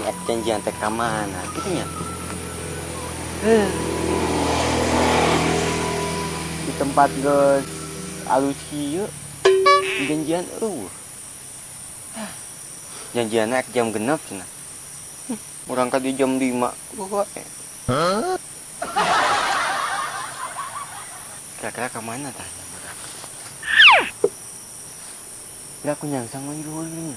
Ini janjian teh ka mana kitu nya? Di tempat geus alus kieu janjian euweuh. Janjianna ek jam 6 cenah. Urang ka dieu jam 5 wae. Kira-kira ka mana tah? Geura aku nyangsang we luhur nya.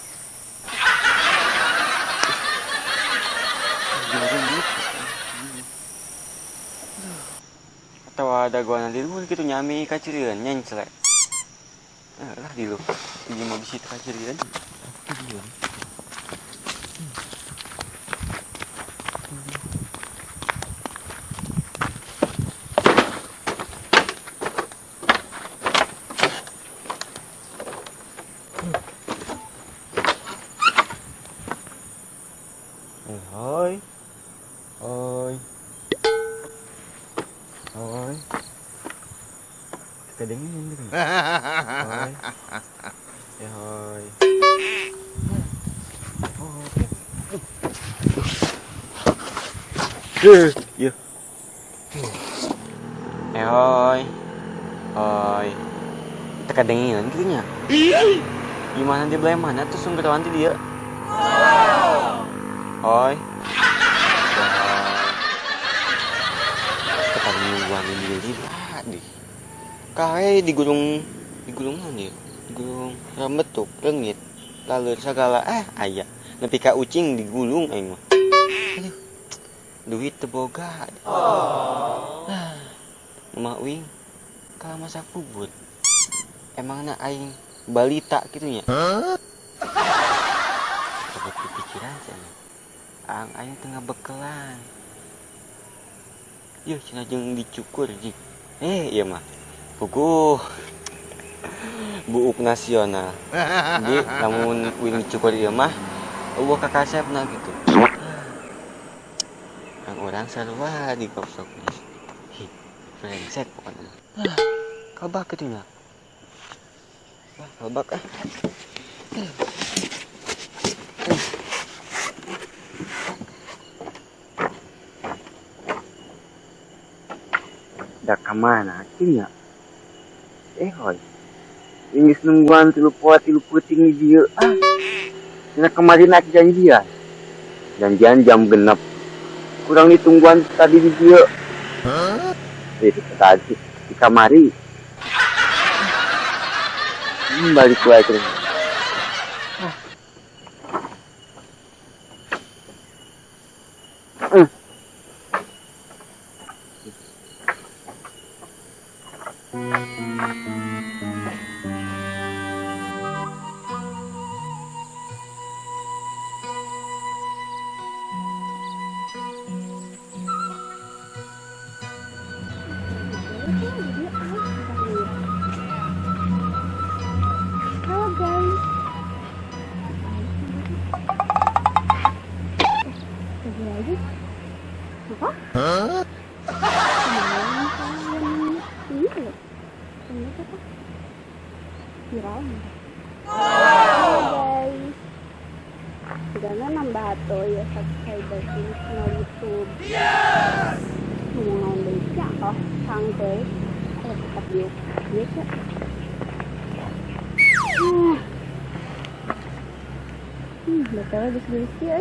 Atau ada gua di luhur kitu nyami kacirian nyenclek. Lah di luhur. Ieu mah bisi teu kacirian. Hoi. Hoi. Hoi. Kedengeran gitu. Hoi. Ya hoi. Oh, oke. Iya. Hoi. Hoi. Kedengeran gitu nya. Gimana dia belah mana tuh sumber wanti dia? Hoi. Ketemu nungguan di dia di. Kae di gulung naon ieu? Di gulung rambetuk leungit laleur sagala aya. Nepi ka ucing digulung aing mah. Aduh. Duit teu boga. Mama uing kalah masak bubur. Emangna aing balita kitu nya? Seperti pikiran cenah. Ang aing tengah bekelan. Yuh cenah jeung dicukur jig. Ieu mah puguh buuk nasional. Jadi lamun uing dicukur ieu mah eueuh kakasepna gitu. Ang urang sarua di kopsokna. Hi, brengsek pokona. Kabak kitu nya. Wah, kabak ah. Da ka mana kieu nya? Hoi. Geus nungguan 3 poe 3 peuting di dieu ah. Cenah kamari nak janjian. Janjian jam 6. Kurang ditungguan tadi di dieu. Tadi di kamari. Balik wae terus. Halo guys. Lagi. Apa? Hah? Ini apa? Viral. Halo guys. Sudah nambah atau ya subscriber di channel YouTube. Yes. Mau ngomong ya, oh santai. Kalau tetap di ya. Betul habis ya.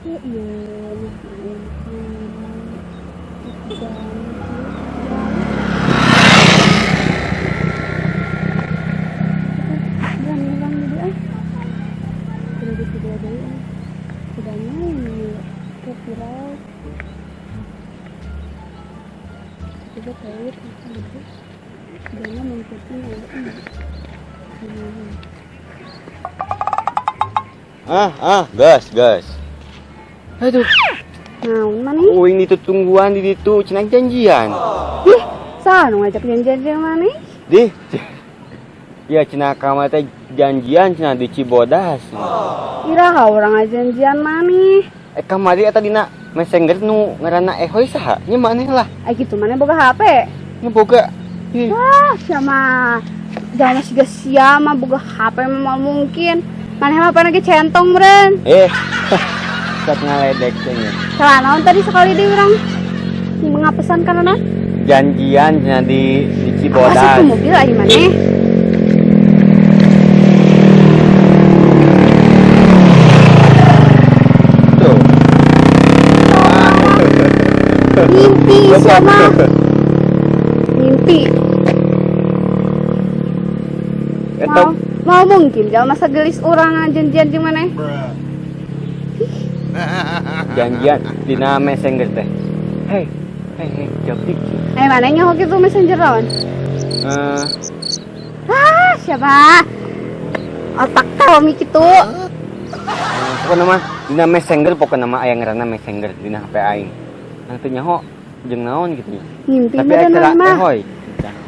Iya, Gas. Aduh. Naon maneh? Uing ditungguan di ditu cenah janjian. Ih, saha nu ngajak janjian jeung maneh? Dih. Ya cenah ka mah teh janjian cenah di Cibodas. Iraha urang ngajanjian maneh? Kamari eta dina Messenger nu ngaranna Ehoy saha? Nya maneh lah. Ai kitu maneh boga HP? Nya boga. Wah, sama jangan masih gak sia mah boga HP mah mungkin. Maneh mah lagi centong meureun. Eh, sok ngaledek teh nya. Salah naon tadi sekali deui urang ngapesan karena Janjian nya di Awas Cibodas. itu mobil aja maneh. Tuh. Mimpi sama mimpi. Eta Mau mau mungkin jangan masa gelis urang janjian jeung maneh. Janjian dina Messenger teh. Hei, hei, hei, jawab dikit. Eh, maneh nyaho kitu Messenger lawan? Eh, Ah, siapa? Otak teh mi kitu. Pokokna mah dina Messenger, pokokna mah aya ngaranna Messenger dina HP aing. Nah, teu nyaho jeung naon gitu nya. Ngimpi Tapi meureun aya maneh mah. ehoy.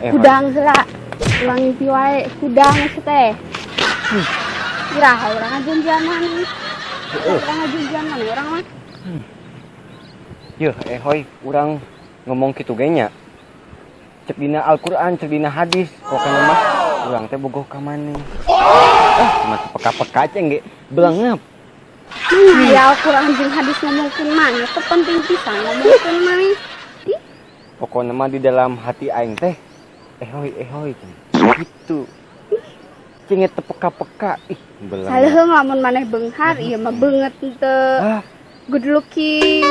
Ehoy. Hudang heula. Ulang ngimpi wae, hudang maksud teh. Iraha urang ngajanjian maneh? Urang ngajanjian maneh urang mah. Yeuh, ehoy, urang ngomong kitu ge nya. Cek dina Al-Qur'an, cek dina hadis, pokokna mah urang teh bogoh ka maneh. Ah, cuma peka-peka ceng ge belangap. Ya Al-Qur'an jeung hadis ngomongkeun maneh teh penting pisan ngomongkeun maneh. Ih, Pokokna mah di dalam hati aing teh ehoy ehoy cenah. Gitu. Cing teu peka-peka, ih belang. Saleuheung lamun maneh beunghar ieu mah beungeut henteu. Ah, Good looking.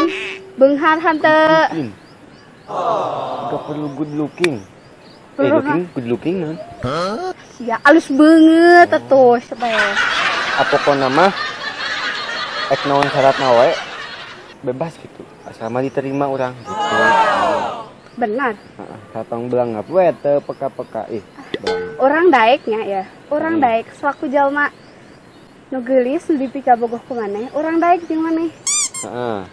Beunghar henteu. Looking. Gak perlu good looking. Eh, Perlu looking, good looking non. Sia alus beungeut atuh supaya. Apa pokokna mah ek naon syaratna wae bebas gitu. Asal mah diterima urang gitu. Benar. Heeh, satong belangap we teu peka-peka, ih. Belang. Orang daeknya ya. Orang daek selaku jalma nu geulis nu dipikabogoh ku maneh, urang daek jeung maneh.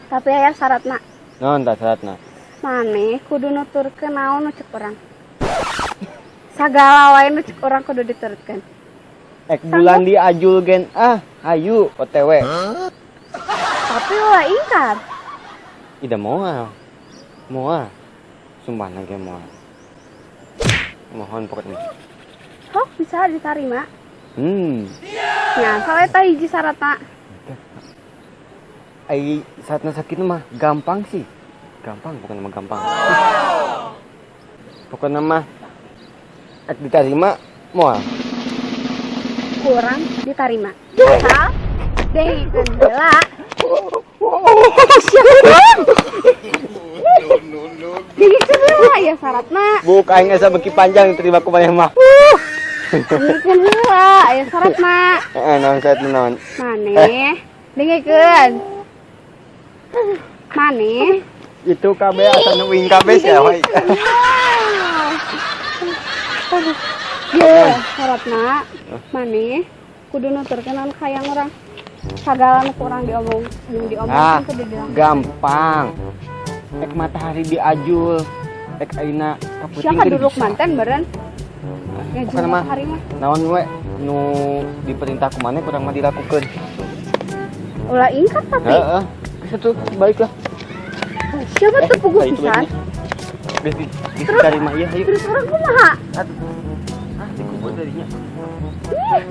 Tapi aya syaratna. Naon tah syaratna? Maneh kudu nuturkeun naon nu cek urang. Sagala wae nu cek urang kudu diturutkeun. Ek bulan diajul gen ah, hayu OTW. Tapi ulah ingkar. Ida moal. Moal. Sumpah ge moal. Mohon pokoknya. Sok bisa diterima. Ya, soalnya eta hiji syaratna. Ai syaratna sakitu mah gampang sih. Gampang, pokoknya mah gampang. Pokoknya mah ek diterima moal. Kurang diterima. Asal dengikeun heula. Dengikeun heula ya syaratna. Buk aing asa beuki panjang terima ku maneh mah. Dengikeun heula aya syaratna. Heeh, naon syaratna naon? Maneh dengikeun. Maneh Itu KB asa nu wing KB sih we. Ye, syaratna maneh kudu nuturkeun anu hayang urang. Sagala nu kurang diomong, jeung diomongkeun Ah, kudu bilang. Gampang. Ek matahari diajul, ek ayeuna kapeuting Siapa ge duduk bisa. manten beren? Ya Pokokna mah hari mah. Naon we nu diperintah ku maneh kurang mah dilakukeun. Ulah ingkar tapi. Heeh. Geus atuh balik lah. Siapa tuh puguh ayo, pisan? Geus diterima ieu hayu. Terus urang kumaha? Aduh. Ah, dikubur tadinya. Ih.